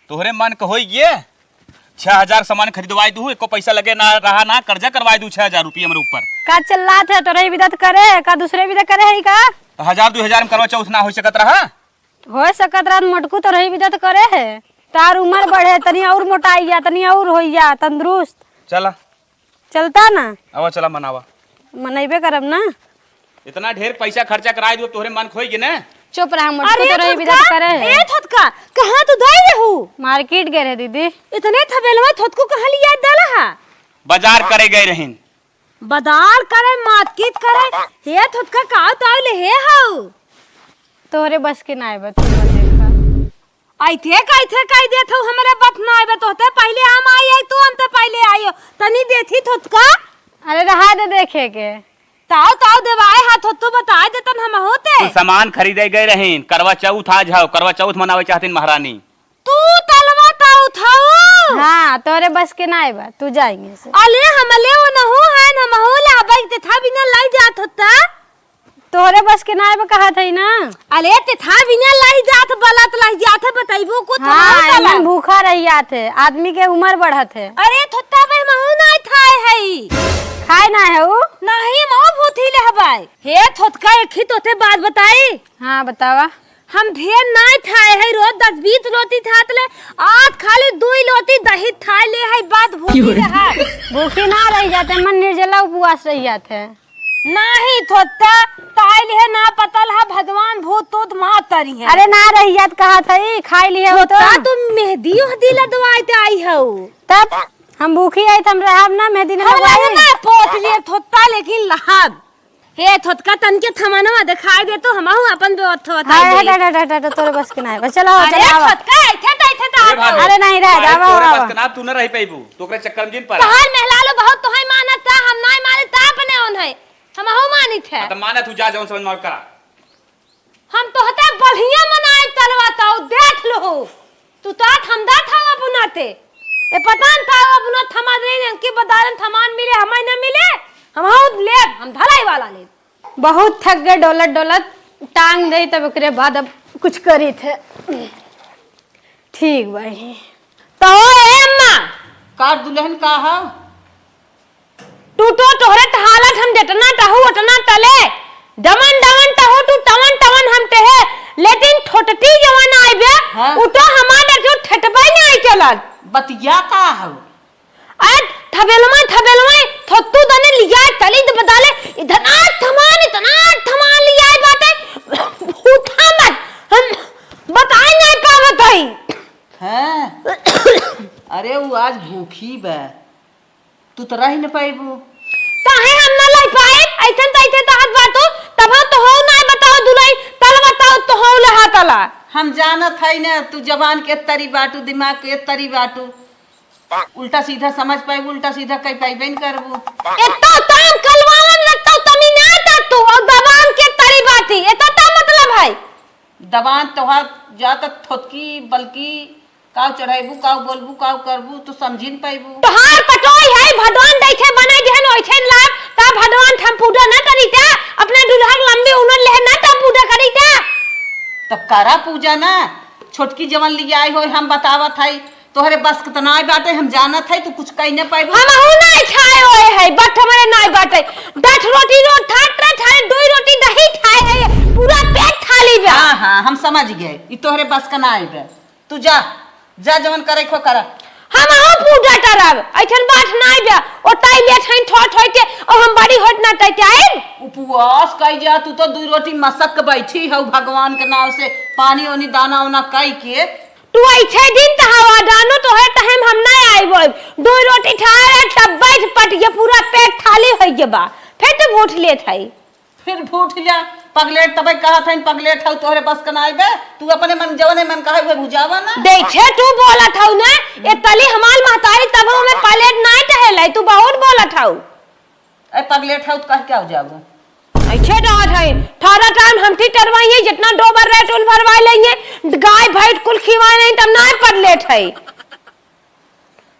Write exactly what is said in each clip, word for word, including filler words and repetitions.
तोहरे मन क होई गे, छह हजार सामान खरीदवाई दू, एको पैसा लगे ना रहा ना, कर्जा करवाई दू छह हजार रुपया हमरे ऊपर। का चिल्लात है, तोरे ही बिदत करे, का दूसरे बिदत करे है का? तो हजार दू हजार में करवा चौथ ना हो सकत रहा? हो सकत रहा, मोटकू तोरे ही बिदत करे है। तार उम्र बढ़े, तनी और मोटाई जा, तनी और होई जा, तंदुरुस्त। चला। चलता ना? आवा, चला मनावा। मनइबे करब ना। इतना ढेर पैसा खर्चा कराई दू, तोहरे मन खोई गे ना। चुप रहा, मोटकू अरे तोरे ही बिदत करे है। ए थोतका, कहाँ तू दाई रहू? मार्केट गए रहे दीदी। इतने थबेलवा थोतकू कहाँ लिया डाला हा? बाजार करे गए रहिन। बदाल करे, मातकीत करे, हे थोतका काव ताव ले हे हऊ। तोहरे बस के नाय बा, तू मत देखा। आइथे काइथे कह देत हऊ, हमरे बस नाय बा, तोहते पहिले हम आई, आई तू हमते पहिले आई हो। तनी देथी थोतका। अरे रहा दे देखे के। ताव ताव देवाए हाथ हो, तू बताए देतन हम होते। कुल सामान खरीदे गए रहीन, करवा चौथ आज हौ, करवा चौथ मनावे चाहतीन महारानी। तू तलवा ताऊ थाऊ। हाँ, तोरे बस के नाय बा, तू जाएंगे से। अले हमले वो नहु है, हम हो ले हबाई ते था बिना लाई जात होता। तोरे बस के नाय बा कहा था ना। अले ते था बिना लाई जात बलत लाई जात है, बताइबो को हाँ, थोड़ा बलत। एमन भूखा रही जात है, आदमी के उम्र बढ़त है। अरे थोता बे महू नाय थाए है। खाए ना है उ? नहीं, मऊ भूथी ले हबाई। हे थोतका एक ही तोते बात बताई। हाँ, बतावा। हम ढेर नाय थाए है, रोज दस बीस रोटी थात ले, आज खाली दुई लोटी दही थाए ले है, बात भूखी रहा। भूखी ना रही जाते, मन निर्जला उपवास रही जाते। नाही थोता, ताई ले ना पतल है, भगवान भूत तूत मार तरी है। अरे ना रही जात कहा था, ई खाई लिए हो तो। थोता, तू मेहंदी उहदी लदवाए ते आई हऊ। तब हम भूखी आई, हम रहब ना, मेहंदी ना हम लगवाई। ना पोत लिए थोता, लेकिन लहब। हे थोतका तन के थमनवा दिखाई दे तो हमहू अपन बेवत होत हाय, आई। हट, हट, हट, हट, हट, तोरे बस के नाय बा। चलो, अरे चलो, आवा। थोतका, ऐथे तो, ऐथे तो ए आप भाभी, अरे नहीं, रह भाई, जावा, तोरे आवा। बस के ना, तू न रह पाइबू, तोकरे चक्कर में जिन पड़ा। तोहार मेहलालो बहुत तोहाई मानत ता, हम नाय मानत ता अपने ओन है। हमहू मानित है। हाँ, तो माना तू जा, जौन समझ में आवे करा। हम तोहते बढ़िया मनाई तलवा ताऊ, देख लो। तू तो थमदा था अब उनाते। ए पता न था अब उना थमा दे, इनके बदारन थमान मिले, हमें न मिले। हम हो ले, हम धलाई वाला ले। बहुत थक गए डोलत डोलत, टांग दे तब ओकरे बाद अब कुछ करी थे। ठीक भाई। तो ए अम्मा। का दुल्हन का हा? तू तो तोहरे त हालत हम जेतना टहू ओतना तले, दमन दमन टहू तू तवन तवन हम टहे, लेकिन ठोटटी जवन आइबे, हाँ। उ तो हमार डर जो ठेटबे नहीं चलन। बतिया का हौ? अरे थबेलवा, थबेलवा, थोतू दने लिया तली त बदाले, इतना थमान, इतना थमान लिया बाटे, उठा मत, हम बताए नहीं पावत हई। हाँ। अरे उ आज भूखी बा। तू त रहि न पाइबू। काहे हम न लहि पाए? अइसन त अइसे कहत बाटू, तब हम तोहू नाय बताओ दुलई, तल बताओ तोहू लहा तला। हम जानत हई न, तू जबान के तरी बाटू, दिमाग के तरी बाटू। उल्टा सीधा समझ पाइबू, उल्टा सीधा कहि पाइबे न करबू। एतो ताम कलवावन रखतौ तमी ना करतू, और जबान के तरी बाटी, एतो ता मतलब है? दबान तोहार जात थोतकी बल्कि काउ चढ़ाइबू, काउ बोलबू, काउ करबू, तू समझी न पाइबू। तोहार पटोई है, भगवान दैथे बनाई देहन, ओइथे लाग, ता भगवान थम पूजा न करीता, अपने दुल्हा के लंबी उम्र लेहे न, ता पूजा करीता। तब करा पूजा ना, छोटकी जवन लियाई होई, हम बतावत हई, तोहरे बस के त नाय बाटे, हम जानत हई, तू कुछ कहि न पाइबू। हमहू नाय ठाए होए है, बट हमरे नाय बाटे। दस रोटी रोज ठाट रहे, ठाए दुई रोटी दही ठाए है, पूरा पेट खाली बा। हाँ, हाँ, हम समझ गए, ई तोहरे बस का नाय बा। तू जा, जा जवन करे खो करा। हमहू पूजा करब, अइसन बात नाय बा। ओताई लेट हईन ठोठ होई के, और हम बड़ी होत ना तैते आइब। उपवास कइ जा, तू तो दुई रोटी मसक के बैठी हऊ भगवान के नाव से, पानी ओनी दाना ओना कइ के। तू अइसे दिन त हवा दानो तोहे तहेम हम ना आइब। दुई रोटी ठा रहे तब बैठ पट के पूरा पेट खाली होई के बा। फिर तू भूठ लेत हई। फिर भूठ लिया, पगलेट तबे कहत हईन, पगलेट हऊ, तोहरे बस के नाई बे, तू अपने मन जवने मन कहे उहे बुझावा ना। देखे तू बोलत हऊ ना, ए तली हमार महतारी तब हमें पगलेट नाई कहेला, तू बहुत बोलत हऊ। ए पगलेट हऊ त कह के आउ जाबो। ऐसे रहत हई, थारा टाइम हम ठीक करवाइए, जितना डोबर रहे टोल भरवाई लेंगे, गाय भैंस कुल खिवाए नहीं तब नाई पगलेट हई।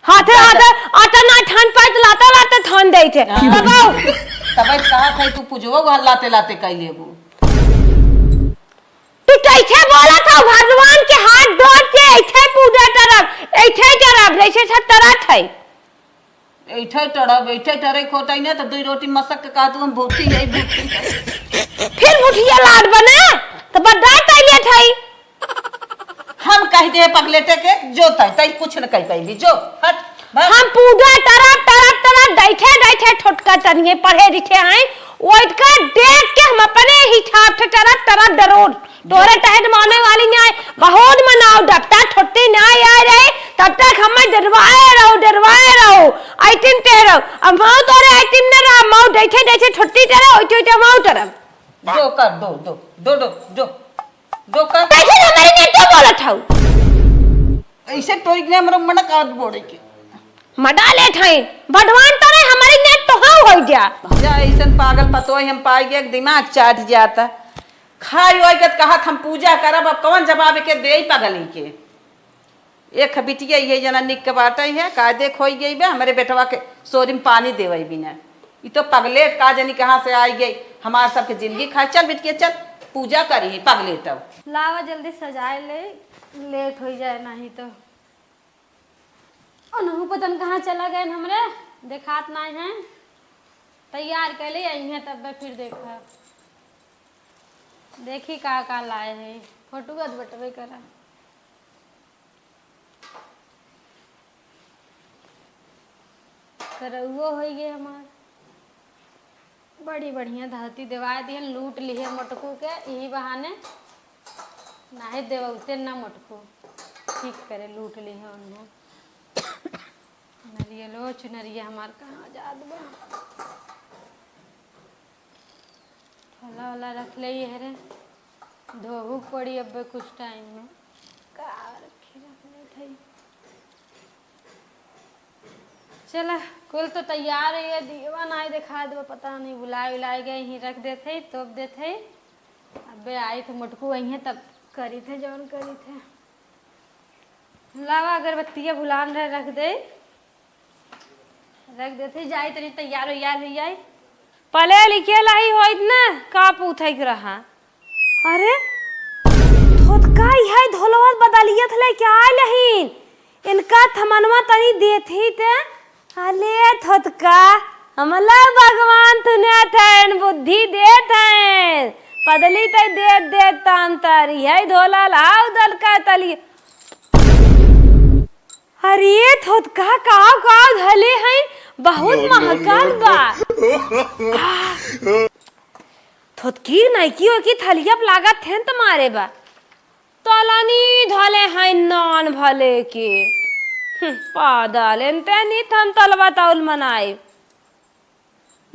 हाथे हाथे आटा ना थान पाए त लाते लाते थान देइ थे। हाँ। तब आओ। तब कहा था तू पूजो वो लाते लाते कह लेबू। तू कैसे बोला था भगवान के हाथ जोड़ के ऐसे पूजा करब? जैसे सब टरत है। ऐठे टरब, ऐठे टरे खोटै ने, तो दुई रोटी मसक के कहतू, "हम भूती है, भूती है।" फिर भूतिया लाड बने, तो बड्डा टैलेंट है। हम कह दे पगलेटे के, जो तै, तै कुछ न कह पाइबी, जो, हट, भाग। हम पूजा टरब, टरब, टरब, दैठे, दैठे ठोटका तनिए पढ़े लिखे हैं, ओइठका देख के हम अपने ही छाप से टरब, टरब डरोड। तोरे टहन माने वाली न्याय, बहुत मनाओ, जब तक ठोटी न्याय आए रहे, तब तक हमें डरवाए रहो, डरवाए रहो, आइटिम कह रहो। अब माओ तोरे आइटिम न रहा, माओ दैठे, दैठे ठोटी टरब, ओइठे, ओइठे माओ टरब। दो कर, दो, दो, दो, दो, दो। दो कर। कैसे हमारे नेट तो बोलत हऊ? ऐसे टोइक ने हमरो मन काट बोड़े के। मडा लेत हई। भगवान तो नहीं, हमारे नेट तो हऊ हो जा। जा, ऐसन पागल पतोह हम पाई के एक दिमाग चाट जाता। खाई ओई के कहत हम पूजा करब, अब कौन जवाब के देई पगली के? एक बिटिया ये जना निक के बाटे है, कायदे खोई गई बे, हमरे बेटवा के सोरी में पानी देवई बिना। ई तो पगलेट का जनी कहाँ से आई गई, हमार सबके जिंदगी खाए। चल बिटिया चल, पूजा करी है पगलेट अब। लावा जल्दी सजाए ले, लेट होई जाए नहीं तो। ओनहु पतन कहाँ चला गए हमरे, देखात नाई है। तैयार कर ले, यहीं है तब फिर देखा। देखी का का लाए है, फोटुआ तो बटबे करा। करौओ होई गए हमार। बड़ी बढ़िया धरती देवाए दिहन, लूट लिहे मोटकू के, यही बहाने नाहे देवौते ना मोटकू, ठीक करे लूट लिहे उन्हें। नरियलो चुनरिया हमार कहाँ जात बा। फला वाला रख ले ये रे, धोहू के पड़ी अब्बे कुछ टाइम में। का रखी रख ले थई। चला, कुल तो तैयार है, ये दियवा नाई देखा देबा, पता नहीं भुलाए उलाए गए, यहीं रख देत है, तोप देत है। अबे आई तो मोटकू आई है, तब करी थे जौन करी थे। लावा अगरबत्तिया भुलान रहे, रख दे, रख देत है, जाई तनी तैयार उयार हो जाई। पले लिखे लाही होइत ना, का पूछे के रहा। अरे, थोतका इहे धोलवा बदलियत लेके आयल हईन। इनका थमनवा तनी देत ही ते। अले थोतका, हमला भगवान तूने थैन बुद्धि देत हैं। पदली तै देत देत तान तारी है धोला लाव दल का तली। अरे थोतका, काव काव धले हैं, बहुत महकत बा। थोतकी नइकी ओकी थलिया पे लागत थेन त मारे बा। तलनी धले हैं नान भले के। हम्म, पादल एनते नी थन तलवा तौल मनाए।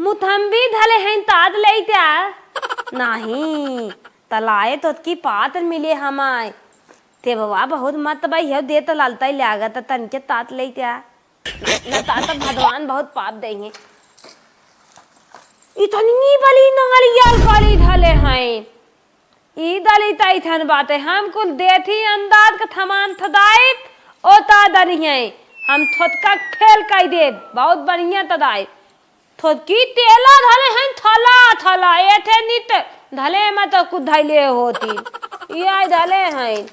मुथम्बी धले हैं ताद लेत्या। नाही, तलाए तोतकी पात मिले हमाय। ते बवा बहुत मत बा, यह दे त लालताई लागत तनके तात लेत्या। न तात भगवान बहुत पाप देइहें। इतनी बली नालियल गली धले हैं। ई दली तैथन बाटे, हम कुल देथी अंदाज क थमान थदाइब, ओ ता दनी है। हम थोतका फेल कई देब, बहुत बढ़िया तदाइब। थोतकी तेला धले हैं थला थला, एठे नित धले में तो कुछ धैले होती। ई आई धले हैं।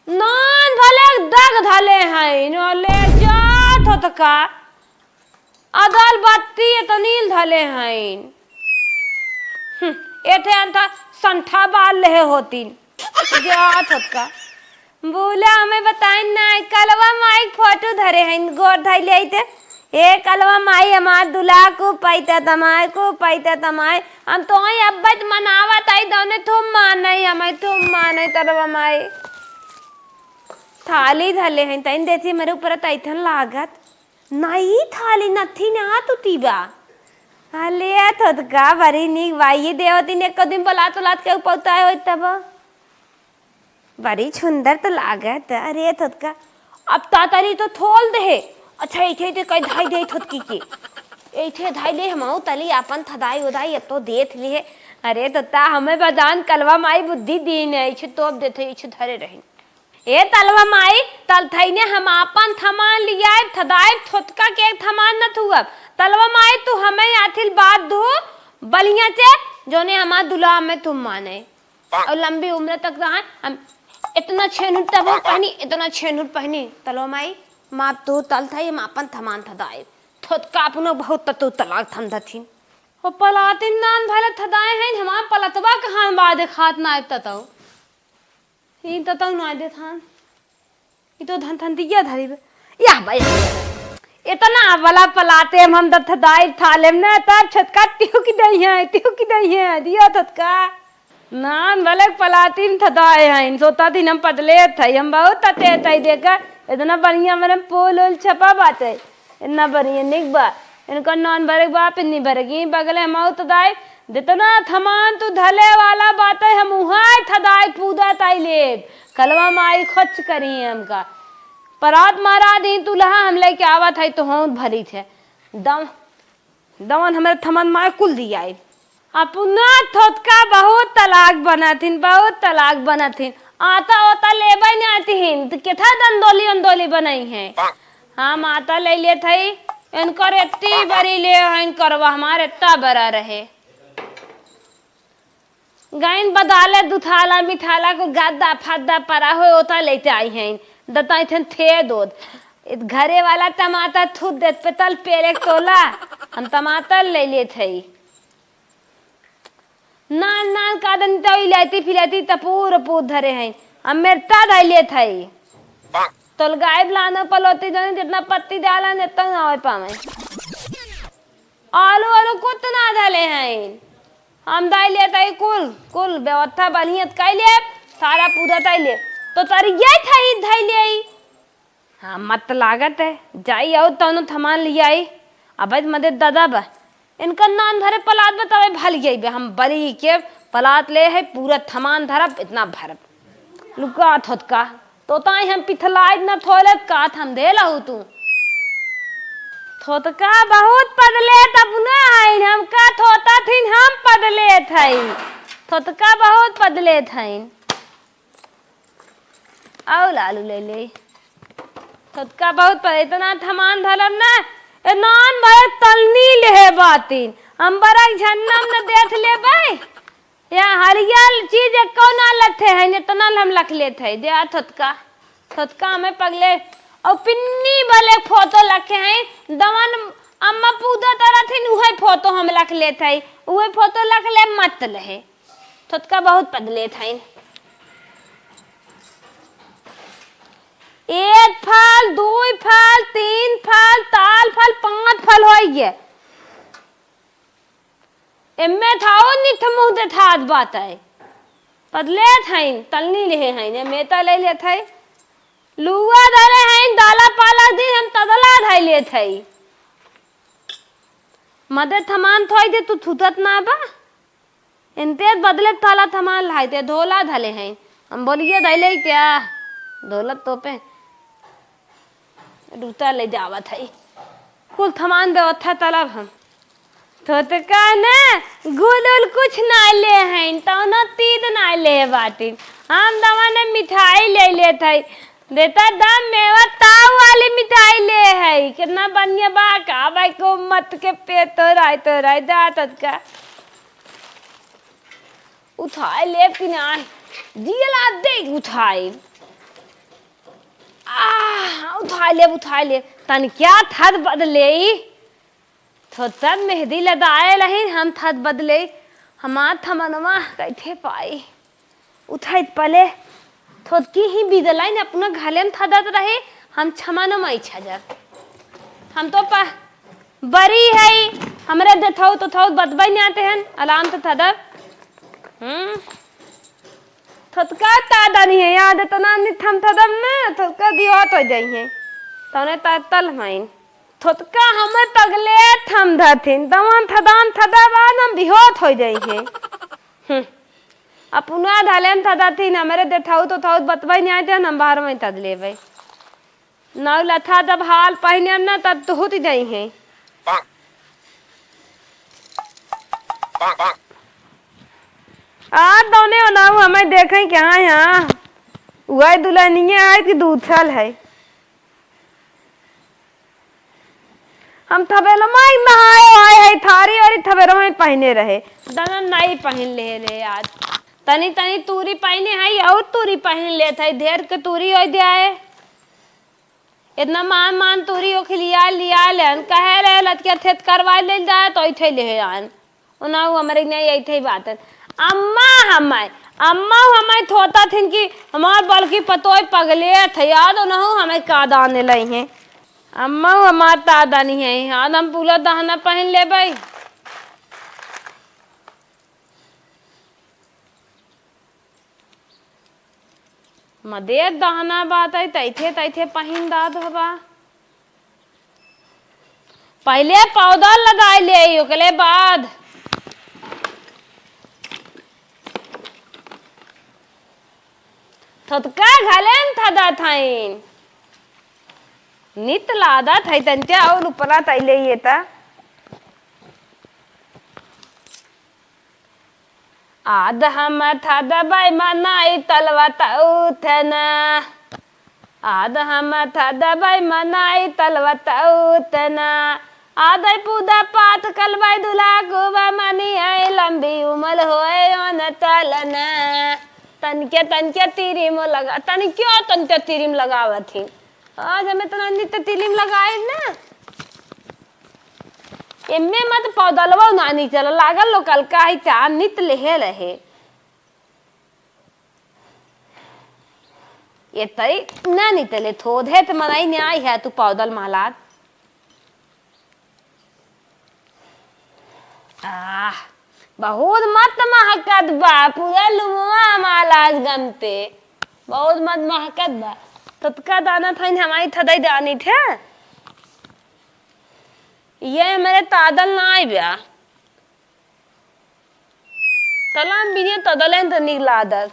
नान भले दग धले हैं, नो ले जा थोतका। अदल बत्ती एतनील धले हईन। हम्म, एठे अंता संठा बाल लेहे होतीन। जा थोतका। बोला हमें बताइन ना, कलवा माई क फोटो धरे हईन, गोर धइले हई ते। ए कलवा माई हमार दुल्हा को पैता तमाए, को पैता तमाए। हम तो ही अब्बत मनावत आई, दौने तुम माने, हमें तुम माने, कलवा माई। थाली धले हईन, तइन देती मेरे ऊपर तैथन लागत। नाई थाली नथी ना तुती बा। अले थोतका बड़ी नीक बा। ये देवती ने एको दिन बोलात उलात के उपौता होई तब। बड़ी सुंदर तो लागत। अरे थोतका, अब तातरी तो थोल दे। अच्छा, ऐठे ऐठे कई धाई दे थोतकी के। ऐठे धाई ले हम आऊ तली आपन थदाई उदाई अब तो देत लिहे। अरे तोता हमें बदान कलवा माई बुद्धि दीन है, ऐठे तोप देते, ऐठे धरे रही। ए तलवा माई, तलथैने हम आपन थमान लियाइब, थदाइब थोतका के एक थमान न थुअब। तलवा माई, तू हमें आथिल बात दू, बलिया से, जोने हमार दुल्हा में तुम माने। और लंबी उम्र तक रहा, हम इतना छेनुर तब पहनी, इतना छेनुर पहनी, तलवा माई। माँ तू तल थई, हम आपन थमान थदाई। थोतका अपनो बहुत ततू तलाक थम धथिन। ओ पलातिन नान भले थदाए हैं, हमार पलतवा कहाँ बा देखात ना आइब ततौ। ई ततौ ना देथान। ई तो धन धन दिया धरी बे। या भाई, इतना वाला पलाते हम, हम दत्त दाई थाले में ना, तब छतका टिहुक दई है, टिहुक दई है, दिया छतका। नान भले पलाती में थदाए हैं, सोता दिन हम पदले थे, हम बहुत तते थे, देखा, इतना बढ़िया मेरे पोल ओल छपा बाटे, इतना बढ़िया निक बा। इनका नान भरे बाप इतनी भरे की बगले हम बहुत दाई, जितना थमान तू धले वाला बाटे, हम उहाँ थदाई पूदा ताई लेब। कलवा माई खच करी हमका। परात मारा दी तू लहा, हम लेके आवत है तो होंद भरी थे। दम, दमन हमरे थमन मार कुल दियाई। अपना थोतका बहुत तलाक बनत हिन, बहुत तलाक बनत हिन। आता ओता लेबै ना आती हिन, तो केथा दंदोली अंदोली बनई है। हम आता ले लेत हई, इनकर एत्ती बरी ले हईन करवा, हमार एत्ता बरा रहे। गइन बदाले दुथाला मिठाला को गद्दा फद्दा परा होए, ओता लेते आई हैं। दता इथन थे दोद। इत घरे वाला टमाटर थूत देत पे तल पेले एक तोला। हम टमाटर ले लेत हई। नान नान का दन तो इलायती फिलायती तपूर पूत धरे हैं। हम मेरता धई लेत हई। तोल गायब लाना पलोती जने जितना पत्ती डाला, इतना ना होए पावे। आलू, आलू कुत ना धले हैं। हम दाई लेत आई कुल, कुल व्यवस्था बढ़िया त कई लेब, सारा पूरा तई लेब। तो तरिये थई धई ले आई। हाँ, मत लागत है, जाई आऊ तौनो थमान लियाई। अब मदे दादा बा, इनका नान भरे पलात बा, तबे भल गई बे। हम बरी के पलात ले है, पूरा थमान धरब, इतना भरब। लुका थोतका, तो ताई हम पिथलाइत न थोलत कात हम दे लहू तू। थोतका बहुत पदले तब न हईन, हमका थोता थिन हम पदले थई। थोतका बहुत पदले थईन। आऊ लालू ले ले। थोतका बहुत पदले, इतना थमान धरब ना, ए नान भरे तलनी लेहे बातिन। हम बरक झन्नम न देख लेबै। या हरियल चीज एको ना लथे है, इतना हम लख लेत है। दे आ थोतका, थोतका हमें पगले। और पिन्नी वाले फोटो लखे हैं, दवन अम्मा पूजा तरत हैं, उहे फोटो हम लख लेत है, उहे फोटो लख ले मत लहे। थोतका बहुत पद लेत हैं। एक फल, दुई फल, तीन फल, ताल फल, पाँच फल होई गए। एम्मे थाओ निठ मुँह देथात बात है। पदले थाइन, तलनी लेहे हैं, एम्मे ता ले लेत है। लुआ धरे हैं, दाला पाला दिन हम तदला धई लेत है। मदे थमान थोई दे तू थुतत ना बा। इनते बदले थाला थमान लाई ते धोला धले हैं। हम बोलिए धैले क्या? धोला तो पे। रूता ले जावत है। कुल थमान व्यवस्था तलब हम। थोतका न गुल उल कुछ ना ले हैं, तौनो तीत ना ले बाटिन। हम दवा ने मिठाई ले लेत है। देता दम मेवा ताव वाली मिठाई ले है। कितना बढ़िया बा का भाई को मत के पेट तो राय तो राय दा थोतका। उठाए लेब कि नाही? जियला दे उठाए। आह, उठाए लेब, उठाए लेब। तन क्या थद बदले ई? थोतन मेहंदी लदाए लहिन, हम थद बदले। हमार थमनवा कैठे पाई? उठाइत पले। थोतकी ही बिदलाइन अपना घले में थदत रहे, हम छमनवा इच्छा जर। हम तो पा बरी है, हमरे देथौत उथौत बतबै नाते हन, अलाम त थदब। हम्म। थोतका ता दनी है, याद इतना नि थम थदब न, थोतका दिवा तो जाई है। तौने ता तल हमाइन। थोतका हमें तगले थम धथिन, दवन थदान थदब, आज हम बिहोत हो जाई है। हम्म। अपना धलेन थदथिन, हमरे देथौत उथौत बतबै नाते हन, हम बाहर में थद लेबै। नौ लथा जब हाल पहिने न तब तुहुत जाई है। आ दौने ओनाऊ हमें देखें कि हाँ, हाँ, वही दुल्हनिया है कि दूसर है। हम थबेलमा ही नहाए आए है, थारी वारी थबेलमा ही पहिने रहे। दनन नाई पहिन ले रहे आज। तनी तनी तूरी पहिने है और तूरी पहिन लेत है, ढेर के तूरी हो जाए। इतना मान मान तूरी ओखिलिया लिया लेन, कहे रहे लतिया थेत करवा ले जाए तो इठे ले आन। उना उ हमरे नहीं आई थे बात। अम्मा हमाय, अम्मा हमाय थोता थिन कि हमार बड़की पतोय पगले थे याद, उनहु हमें का दाने लई हैं। अम्मा हमार ता दानी है, आज हम पूरा दहना पहन लेबै। मदेर दहना बात है, तैथे तैथे पहिन दात हबा। पहिले पौधा लगाई ले, ओकरे बाद थोतका घलेन थदा थाइन। नित लादा थाई तंते और ऊपरा तैले ये ता। आद हम थदबै मनाई तलवत उठना। आद हम थदबै मनाई तलवत उठना। आदै पूदा पाठ कलबै दुला कुबा मनी आई लंबी उमर होए ओन तलना। तनके तनके तिरिम लगा, तनके तनके तिरिम लगावत ही। आज हमें तना नित तिरिम लगाए ना। एम्मे मत पौदलवा ना निकल लागल लोकल का है चा नित लेहे रहे। ये तई ना नितले थोधे त मनाई न्याय है तू पौदल महलात। आह, बहुत मत महकत बा, पूरा लुमवा हमार आज गमते। बहुत मत महकत बा। ततका दाना थाइन हमारी थदई दानी थे। ये मेरे तादल ना आई बा। तलाम बिने तदलेन त निक लागत।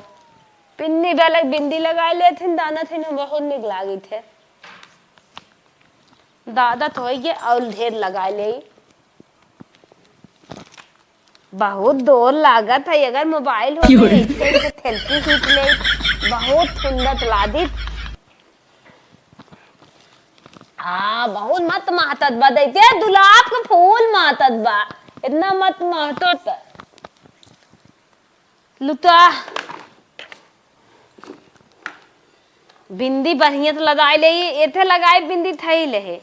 पिन्नी बेलक बिंदी लगाई लेथिन, दाना थिन बहुत निक लागित है। दादा तो होई गे और ढेर लगाई ले। बहुत डोर लागत है, अगर मोबाइल होती, क्यों रे? इसे, इसे थेलकी खींच ले, बहुत सुंदर लादित। आ, बहुत मत महतत बा, दैते दुलाब के फूल महतत बा, इतना मत महतत। लुता, बिंदी बढ़िया से लगाई ले, एथे लगाई बिंदी थई ले।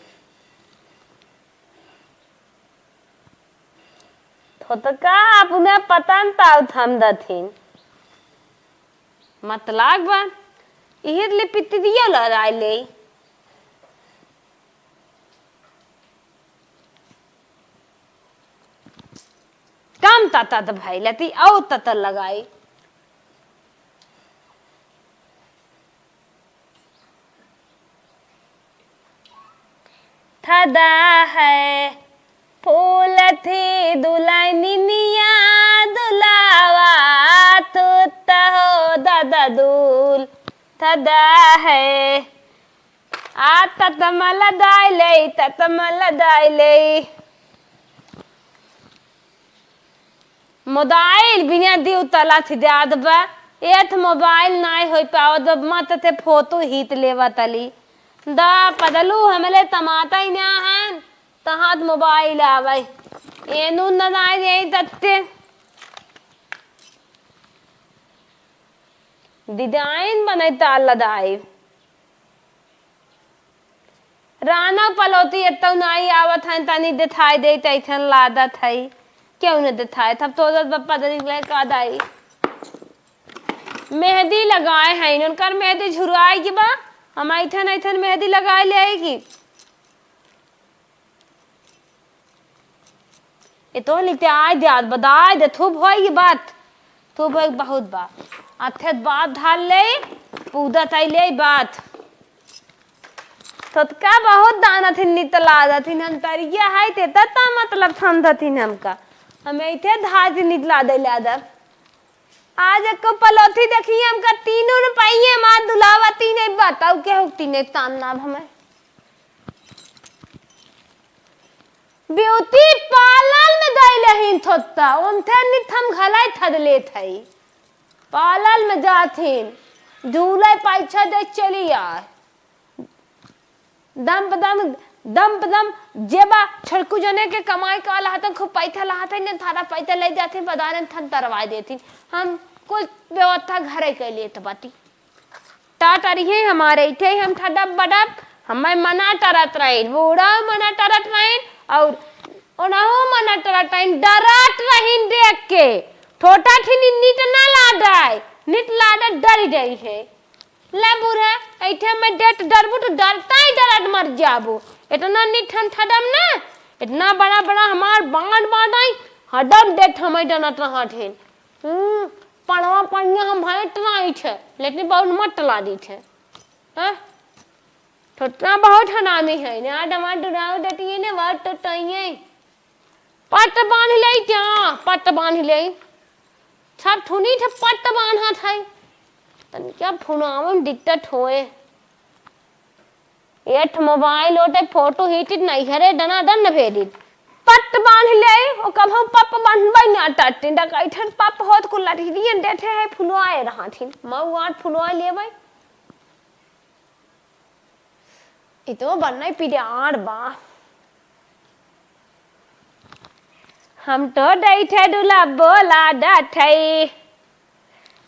थोतका अपने पतन ताऊ थम दथिन। मत लाग बा, इहे ले पित्ती दिया लड़ाई ले। कम ततत भइल ती औ ततत लगाई। थदा है फूल थी दुलनिनिया दुलावा, तू त हो दादा दूल। थदा है आ ततमल दाई ले, ततमल दाई ले। मोबाइल बिना दिउ तला थी जात बा। एथ मोबाइल नाई होई पावत बा, मत थे फोटो हीत लेवा तली। दा पदलू हमले तमाता ही ना हन, तहात मोबाइल आवे। एनू न नाई दे तत्ते। डिजाइन बने ताल लदाई। राना पलोती एत्तौ नाई आवत हन, तनी देथाई देई, तैथन लादत हई। क्यों न देथाई? तब तो दस बप्पा दरी ले का दाई। मेहंदी लगाए हैं, उनकर मेहंदी झुरवाई के बा, हम ऐथन ऐथन मेहंदी लगाए ले आएगी। ए तो लिते आय दे, आज बदाय दे, थूप होई बात, थूप होई बहुत बा। अथे बात धार ले, पूदा ताई ले बात। तोतका बहुत दाना थिन नितला जाथिन, हम तरिया है ते तता मतलब समझथिन हमका। हमें इथे धार से नितला दे ला दे। आज एको पलोथी देखी हमका तीनों रुपये मार दुलावा तीन बताऊ के हो तीन तान ना हमें। ब्यूटी पार्लर में गई रही थोत्ता, उनथे नित हम घलाई थद लेत हई। पार्लर में जाथिन, झूले पैसा दे चली आए। दम प दम, दम प दम, जेबा छड़कू जने के कमाई का लहतन, खूब पैसा लहतन, ने थारा पैसा ले जाथिन, बदारन थन तरवाई देथिन। हम कुल व्यवस्था घरे के लिए तो बाटी। ता तरिहे हमारे इथे हम ठडप बडप हमें मना टरत रहिन, बूढ़ा मना टरत रहिन, और ओनहु मना टरत रहिन, डरत रहिन देख के। ठोटा ठिनी नीट ना लाडै, नीट लाडै डरि जाइ है। ले बूढ़ा, ऐठे में डेट डरबू तो डरता ही डरत मर जाबू। इतना नीट हम ठडम ना, इतना बड़ा बड़ा हमार बांड बांडाई, हडम डेट हमें डनत रहत है। हम्म, पड़वा पड़िया हम भाई टलाई छे, लेकिन बहुत मत टला दी छे। हाँ? ठोटना बहुत हरामी है, ना डमा डुराव डटिए ने वाट टटाइए। पट बांध ले क्या? पट बांध ले। सब थुनी थे पट बांधा थे। तन क्या फुनावन दिक्कत होए। एठ मोबाइल ओटे फोटो हिटित नहीं हरे दना दन न भेजित। पट बांध ले, ओ कब हम पप बांधबै ना टाटिन, डकैठन पप होत कुल लठिनियन देठे है फुलवाए रहा थिन। मऊ आठ फुलवाए लेबै। ई तो बनई पिरार बा। हम तो डैठे डुला बोला डठई।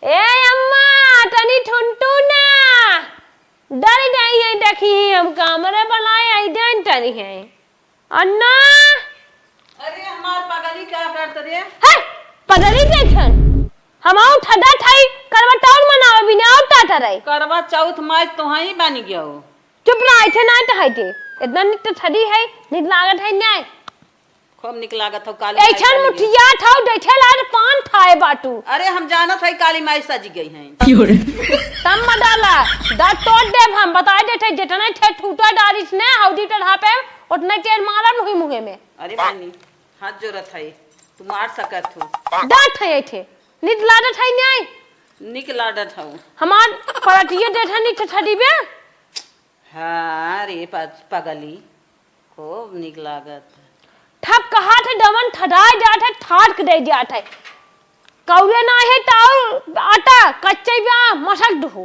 ए अम्मा, तनी ठुनटू ना। डर जाई है, देखी हम कामरे बनाए आई जान तनी है। अन्ना! अरे, हमार पगली का करत रे? हे, पगली देखन। हम आउन ठडा ठाई करवा चौथ मनावे बिना आउन टाटा रहे। करवा चौथ माई तोहई बन गयो। चुप रह, ऐसे ना तो है ते। इतना निक तो ठडी है, निक लागत है न्याय। खूब निक लागत हौ काली माई ऐसन बन गयो। मुठिया ठाउ देखे लाग पान खाए बाटू। अरे, हम जानत है काली माई सज गई हैं। क्यों रे? तम मत डाला, दांत तोड़ देब हम, बताए देते, जितने ठे ठूटा डारिस ने हौदी टढ़ा पे, उतने तेल मारा मुही मुहे में। अरे बहनी, हाथ जोड़त है, तू मार सकत हो। डांट है ऐठे, निक लाडत है न्याय। निक लाडत हौ। हमार पलटिए देठा निक ठठा दिबे। हाँ रे प-, पगली, खूब निक लागत। ठप कहा थे दमन ठडाए जात है, ठाट के दे जात है। कौरे ना है ताऊ आटा, कच्चे बा, मसक दहो।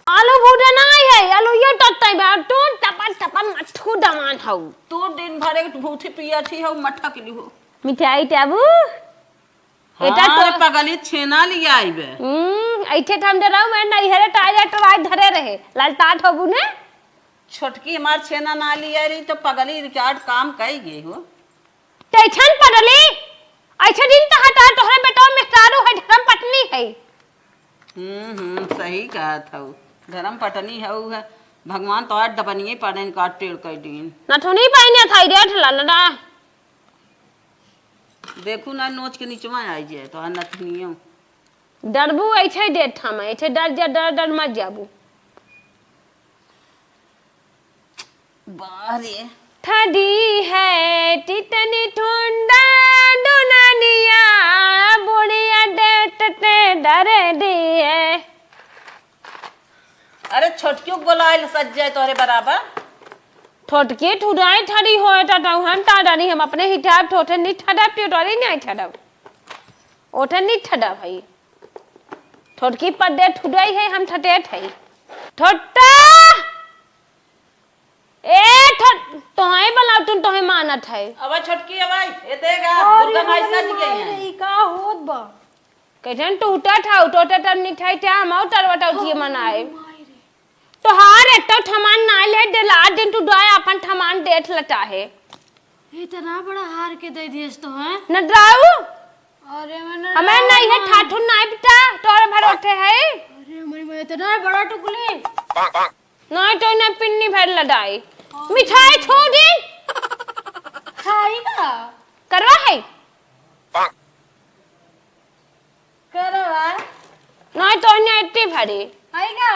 आलू भूजा ना है, आलू यो टट्टे बा, तू टपन टपन मट्ठू दमान हऊ। तू दिन भर एक भूथी पिया थी हऊ, मट्ठा के लिहो। मिठाई टाबू? एटा हाँ तो रे पगली, छेना लिया आइबे। हम्म, ऐठे ठाम डराऊ, मैं नैहरे टायर टराई धरे रहे, ललटात होबू ने। छोटकी हमार छेना ना लिया रही तो पगली रिकॉर्ड काम कई गई हो। तैछन पगली, ऐसे दिन तो हटा तोहरे बेटा मेहरारू है, धर्म पत्नी है। हम्म, हम्म, सही कहत हऊ। धर्म पत्नी हऊ है। भगवान तो आज डबनिये पड़ेन काट टेढ़ कर दीन। नथुनी पहने था, रेठ ललड़ा। देखू ना, नोच के निचवा आई जाए तो नथुनियो। डरबू ऐसे देत हम, ऐसे डर जा, डर, डर मत जाबू। बाहरे। ठंडी है, टिटनी ठुंडा, दुननिया, बुढ़िया डेट ते डर दी है। अरे छोटकियो के बोलाइल सज जाए तोहरे बराबर। छोटकी ठुराई ठड़ी होए ता तौहन ता डरी हम अपने हिठाब ठोठे नी ठडब टिटोरी नी ठडब। ओठे नी ठडब हई। छोटकी पड्डे ठुराई है हम ठटेठ हई। छोटा! ए ठो-, तोहई बलाउटुन तोहई मानत है। अबे छोटकी अबे, ए देगा, अरे दुर्गा माई सज गई है। ई का होत बा? कैसन टूटा ठाउ, टोटा टन्नी ठाई ठाम, आउ टरवा टाउ जिए मनाए। माई रे। तोहार एक तो ठमान ना ले, डेला दिन तू डोए अपन ठमान देठ लटा है। इतना बड़ा हार के दे दियस तो है? न डराऊ? अरे मैंने हमें नहीं है, ठाठुन नहीं बेटा, तोरे भरोसे है। अरे हमारी माँ इतना बड़ा टुकली। नहीं तो इन्हें पिन्नी भर लदाई। मिठाई छोड़ी। खाई का? करवा है। करवा। नहीं तो इन्हें इतनी भरी। खाई का?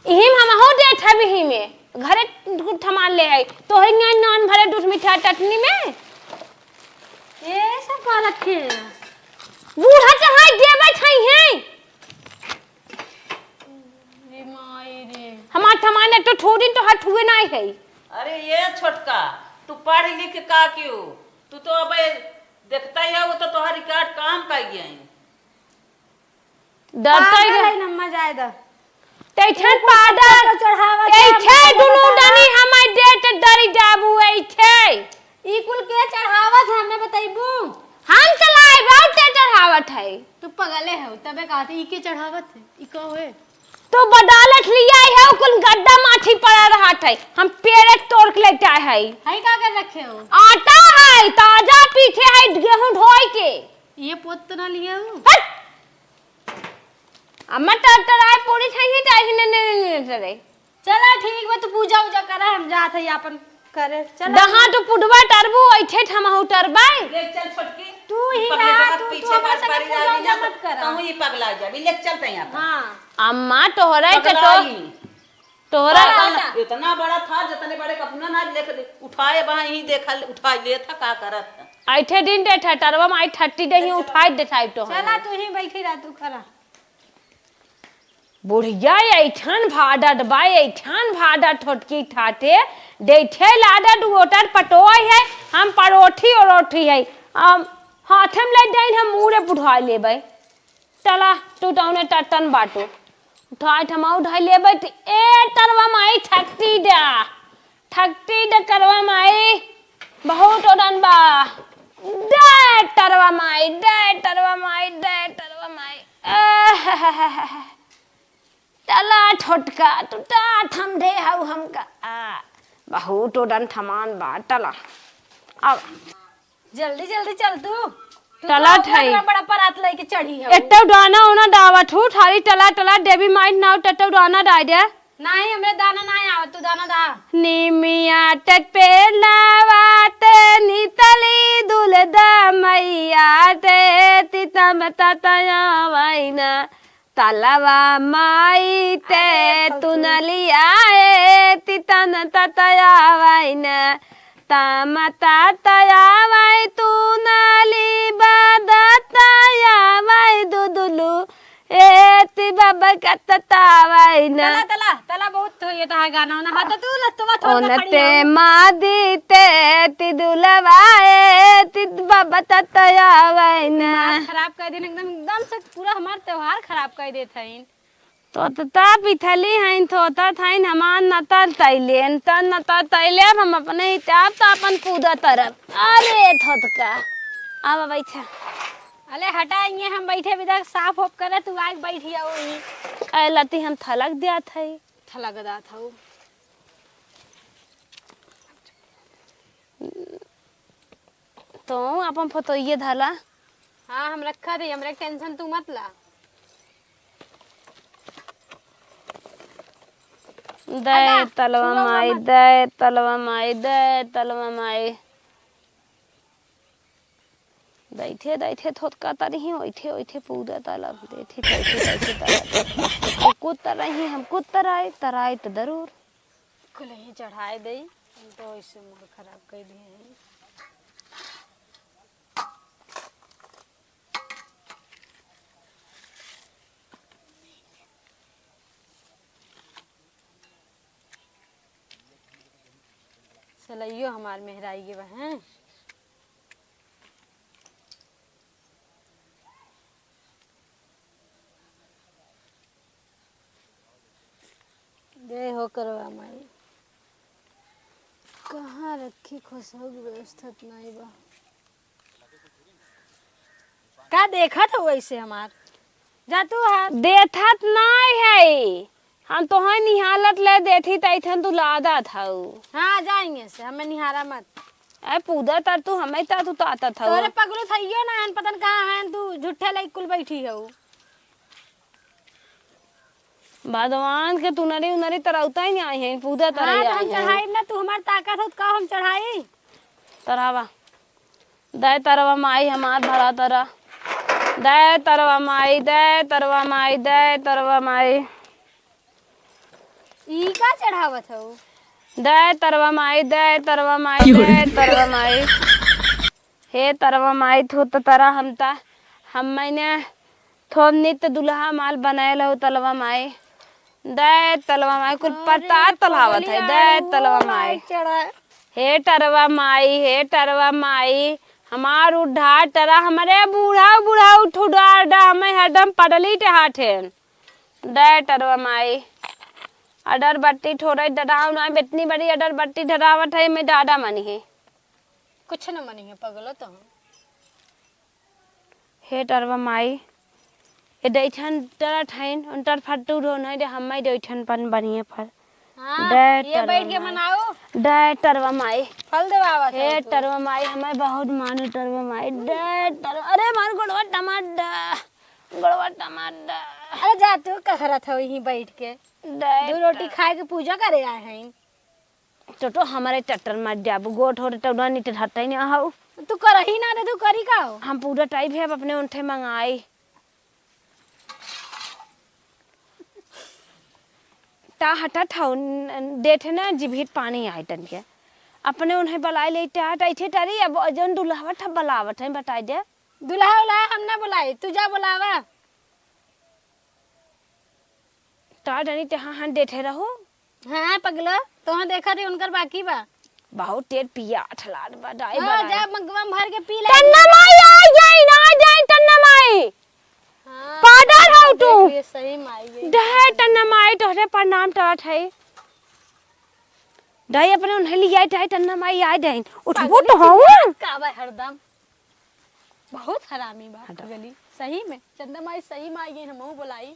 इहिम हम हो दे था भी ही में। घरे कुछ सामान ले आई। तो ही नहीं नान भरे दूध मिठाई चटनी में। ये सब पा रखे हैं। बूढ़ा चढ़ाई देवे छई है। रे माई रे। हमार ठमान एक तो छोड़िन तो हाथ हुए ना है। अरे ये छोटका, तू पढ़ लिख का क्यों? तू तो अबे देखता ही है, वो तो तोहार रिकॉर्ड काम कर गया है। डरता ही पागल है। है नम्मा जायदा। तैछन ई कुल पागल, तो चढ़ावा के तैछे हमको दुनू बतावा। डनी हमार डेट डरी जाबू ऐछे। ई कुल के चढ़ावत है, हमें बतैबू? हम चलाए, बहुत ते चढ़ावत है। तू पगले हो, तबे कहते ई के चढ़ावत है, ई का होए? तू बदालत लिया है, कुल गड्ढा है, हम पेड़े तोड़ के लेटा है। है का कर रखे हो? आटा है, ताजा पीछे है, गेहूं ढोई के। ये पोत तो ना लिए हो? हट! अम्मा, टर-, टराए पूरी खाई है, चाहे ने, ने, ने, ने, टरे। चला ठीक बा, तू पूजा उजा करा, हम जात है आपन करे। चला। दहा तू पुडवा टरबू, ऐठे ठमहू टरबाई। ले चल छोटकी। तू ही पकड़े ना, के बाद तू, तू पीछे हमरा पास संगे पड़ी पूजा जाबी उजा ना, मत करा। तू ही पगला जाबी। ले चल तैं आपन। हाँ। अम्मा, तोहरा ही पगला टटो-, ही। तोहरा हाँ, का ना? इतना बड़ा था, जितने बड़े कपड़ा ना लेके उठाए, वहाँ ही देखा, उठा ले था, का करत था। ऐठे दिन दे ठटरवा में आई ठट्टी दे ही उठाई दे था तो चला, तू ही बैठी रह, तू खड़ा। बुढ़िया ऐठन भाडट बा, ऐठन भाडट छोटकी ठाटे, देखे लाडट वोटर पटोय है, हम परोठी ओरोठी है, हम हाथे में ले जाइन, हम मुड़े बुढ़ा लेबै। टला, तू तौने टट्टन बाटू। उठाई ठमा उठाई लेबै त ए टरवा माई ठकती डा। ठकती डा टरवा माई। बहुत ओडन बा। दे टरवा माई, दे टरवा माई, दे टरवा माई। आह, टला छोटका, तू टा ठम दे हऊ हमका। आ, बहुत ओडन ठमान बा, टला। अब जल्दी जल्दी चल तू। तू तो टला ठाई। बड़ा परात लेके चढ़ी है। एत्ते दाना ओना डावत हूँ, ठारी टला टला, देवी माई नाव टट्टो दाना डाई दे। नहीं, हमरे दाना नहीं आवत, तू दाना दा। निमिया टट पे नावात नितली दुलदा मैया ते तितम ततया वाइना। तलवा माई ते अरे, तुनलिया ए, तितन ततया वाइन, तम ततया वाई तुनली बदतया वाई दुदुलु, ए ति बबक ततया वाइन। तला, तला, तला बहुत हो ये तहा गाना वाना। हाँ, तो तू लस्तवा छोड़ के खड़ी ओनते हो। मादी ते ति दुलवा ए, ति बबक ततया वाइन। दिमाग खराब कर दिन एकदम, एकदम से पूरा हमार त्योहार खराब कर देत हईन। तो त-, ता पिथली हईन, थोता थाइन, हमार नतर तैलेन, त नतर तैले, अब हम अपने ही, आप त अपन पूदा तरफ। अरे थोतका, अब बैठा। अले हटा, इये हम बैठे बिदा साफ होप करे, तू आके बैठी आओ ही। ए लती हम थलक दिया था। थलक दा था। तो अपन फोटो ये धला। हाँ, हम रखा रही, हमरे tension तू मत ला। दे हटा, तलवा छुआ हुआ माई, मत। दे तलवा माई, दे तलवा माई। दैठे, दैठे थोतका तरही, ओइठे, ओइठे पूरा तलब। देठी, दैठे, दैठे तलब। वो कुद तरही, हम कुद तराई, तराई त जरूर। कुल ही चढ़ाए देई, हम तो ऐसे मूड खराब कर दिए हैं। सलैयो हमार मेहराई गे बा, हैं? जय हो करवा माई। कहाँ रखी खोसहू की व्यवस्था त नाई बा। का देखत हो ऐसे हमार? जा तू हाथ। देखत नाई है। हम तोहई निहालत ले देठी त अइठन तू लादत हऊ। हाँ, जाएंगे से, हमें निहारा मत। ए, पूदा तर तू, हमें ता तू तातत हऊ। तोरे पगलू थइयो ना हन, पता न कहाँ हन, तू झूठे लई कुल बैठी हऊ। भगवान के तुनरी उनरी तरौता ही नहीं आई है, पूदा हाँ, तरह तो हम आई है। चढ़ाई ना, तू हमार ताकत हो, तो का हम चढ़ाई? तरहवा। दे तरवा माई हमार भरा तरा। दे तरवा माई, दे तरवा माई, दे तरवा माई। ई का चढ़ावत हऊ? दे तरवा माई, दे तरवा माई, दे तरवा माई। हे तरवा माई, थो त तरा हम ता, हम मैंने थोन नित दुल्हा माल बनायल हो तलवा माई। दे तलवा माई, कुल अरे, पता तलहावत है। पगली दे आलू तलवा माई। चढ़ा। हे टरवा माई, हे टरवा माई, हमार उद्धार टरा, हमरे बूढ़ा बूढ़ा उठ उडार डा, हमें हरदम पडली टहाठेन। दे टरवा माई, अडर बट्टी ठोरे डराव ना, इतनी बड़ी अडर बट्टी डरावत है, मैं डाडा मनी है। कुछ न मनी है पगलो तो। हे टरवा माई, ए डैठन टरा ठाइन, उन टर फट्टू ढो नहीं दे, हम्मै डैठन पन बनिए फर। हाँ, दे ये टरवा बैठ के माई। मनाओ। दे टरवा माई। फल देवावत हे है तू। टरवा माई, हमें बहुत मानो टरवा माई। दे टरवा, अरे मार गोड़वा टमाटर, गोड़वा टमाटर। अरे जा तू कहरत हो यहीं बैठ के। दे दो रोटी टरवा। खाए के पूजा करे आए हैं। तो, तो हमारे टट्टर मार जाबू, गोट हो रे टौडा नीट हटै नहीं हऊ। तू करही ना दे, तू करी का हो? हम पूरा टाइप है, अब अपने उनठे मंगाई। ता हटा ठाउ, न-, देठे ना जिभित पानी आए टन के। अपने उन्हें बलाए ले टा हटा इठे टारी, अब जौन दुल्हवा ठा बलावत है, बताई दे। दुल्हा उल्हा हम ना बुलाई, तू जा बुलावा। ता डनी ते हाँ, हाँ, देठे रहो। हाँ, पगलो, तोह देखा रे, उनकर बाकी बा। बहुत तेज पिया ठलाट बा, डाई हाँ, बड़ा। जा मगवा में भर के पी ले। टन्ना माई, आ जाई ना, आ जाई टन्ना माई। हाँ, पाउडर हौ तू। देख लिए, सही माई है। डाई टन्ना माई, तोहरे प्रणाम टरत है। डाई अपने उन्हें लिया, डाई टन्ना माई, आ जाई। उठबो पगली तो हौ। चिल्लात का बा हरदम? बहुत हरामी बा हटा। पगली, सही में। चंदा माई सही में आई गई, हमहू बोलाई,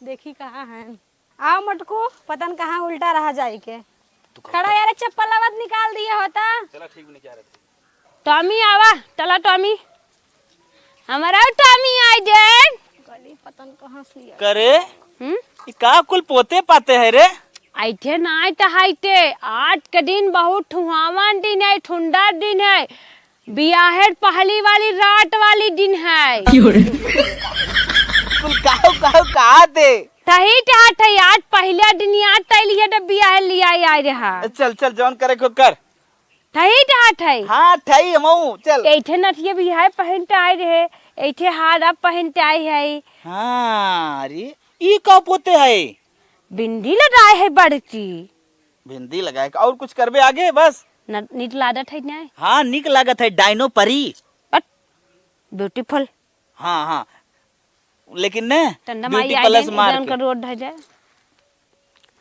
देखी कहाँ हैं। आओ मटकू, पता न कहाँ उल्टा रहा जाई के। तू खड़ा खड़ा यार, चप्पल आवत निकाल दिए होता। चला ठीक भी नहीं कह रहे थे। टॉमी आवा, चला टॉमी। हमारा टॉमी आई जाए। गली पता न कहाँ से लिया। करे, हम्म? ई का कुल पोते पाते है रे? आइते ना आइते हाइते, आज के दिन बहुत ठुहावन दिन है, ठुंडा दिन है। बियाहेर पहली वाली रात वाली दिन है। कुल काहू काहू कहा दे। तही टहत है, आज पहला दिन याद तैली है, तो बियाहे लिया आए रहा। चल, चल, जौन करे को कर। तही टहत है। हाँ, ठई हमहू, चल। ऐठे नथिया बियाहे पहन के आए रहे, ऐठे हार अब पहन के आए है। हाँ, अरे, ई का पोते है? बिंदी लगाए है बड़की। बिंदी लगाए के, और कुछ करबे आगे बस? न-, नीक लागत है ना? हाँ, नीक लागत है, डाइनो परी। अट, beautiful। हाँ, हाँ। लेकिन ने, टंडा माई beauty आई plus जाए, मार एकदम के। का रोड ढह जाए।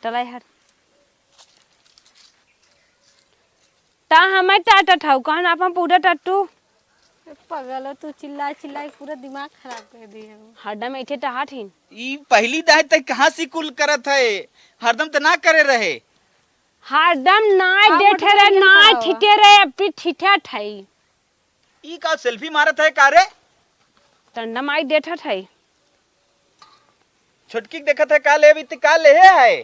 चला यार। ता हमें टाटा ठाऊ, कहन आपन पूरा टट्टू। ए पगल, तू चिल्ला चिल्ला के पूरा दिमाग खराब कर दिए हो। हरदम ऐठे टहाट हिन। ई पहली दाई तक कहाँ से कुल करत है? हरदम त ना करे रहे। हरदम ना हाँ, देठे मोटू रहे, भैया ना खड़ा हुआ। ठिठे रहे, अब भी ठिठे ठाई। ई का selfie मारत है का रे? टंडा माई देठत है। छोटकी के देखत है का लेबी त का लेहे है?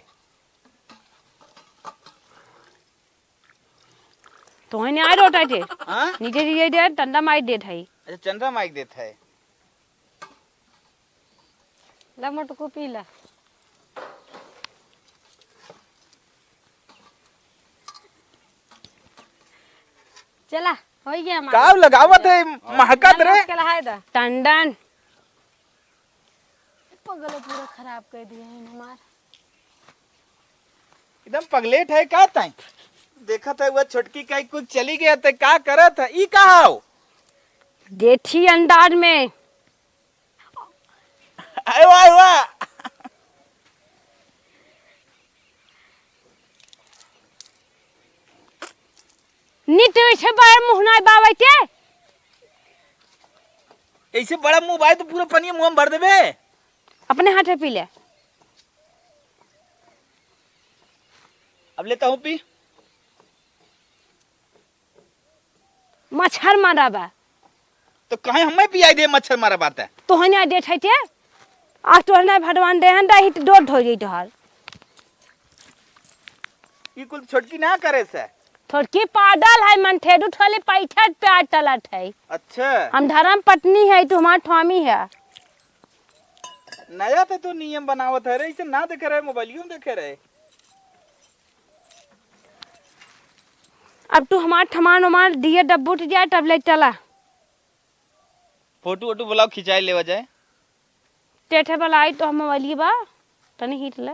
तोहने आ रोटा थे। हाँ? नीचे दिए दे, टंडा माई देत है। अच्छा, चंदा माई देत है। ला मोटकू पी ला। चला, हो गया हमारा। काव लगावत है, महकत रे। नमक के लहाय दा। टंडन। पगल पूरा खराब कर दिया है हमार। एकदम पगलेट है का ताई? देखत है वो छोटकी काई कुछ चली गया त का करत है? ई का हो? देठी अंदाज में। अरे वाह, वाह। नी तो ऐसे बड़ा मुँह ना बावे के। ऐसे बड़ा मुँह बावे तो पूरा पनिया मुँह में भर देबे। अपने हाथे पी ले। अब लेता हूँ पी। मच्छर मारा बा। तो कहे हमें पियाई दे मच्छर मारा बात है। तोहने आ देत है ते? आज तोहने भगवान देहन दा हित डोट हो जाई तोहार। ई कुल छोटकी ना करे से। छोटकी पागल है, मन ठेडू ठोली पैठत प्यार तलत है। अच्छा। हम धर्म पत्नी है, तू हमार स्वामी है। नया तो तू नियम बनावत है रे, इसे ना देखे रहे, मोबाइलियों में देखे रहे। अब तू हमार ठमान उमान दिए डब्बुट जाए, तब ले चला। फोटो वोटो बुलाओ, खिंचाई लेवा जाए। टेठे वाला आई तो हम मोबाइल बा, तनी हिट ले।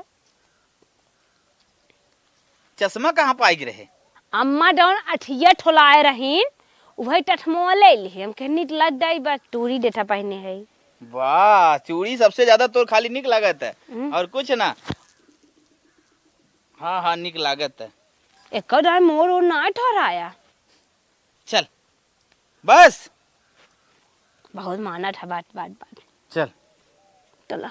चश्मा कहाँ पाई रहे? अम्मा जौन अठिया ठोलाए रहीन, उहे चश्मा ले ली। हम कहे नीट लग जाई बा, चूड़ी देठा पहने है। वाह, चूड़ी सबसे ज्यादा तोर खाली निक लागत है, हम्म। और कुछ ना। हाँ, हाँ, निक लागत है। एक दाई मोर ओर ना ठहराया। चल, बस। बहुत मानत है बात, बात, बात। चल। चला।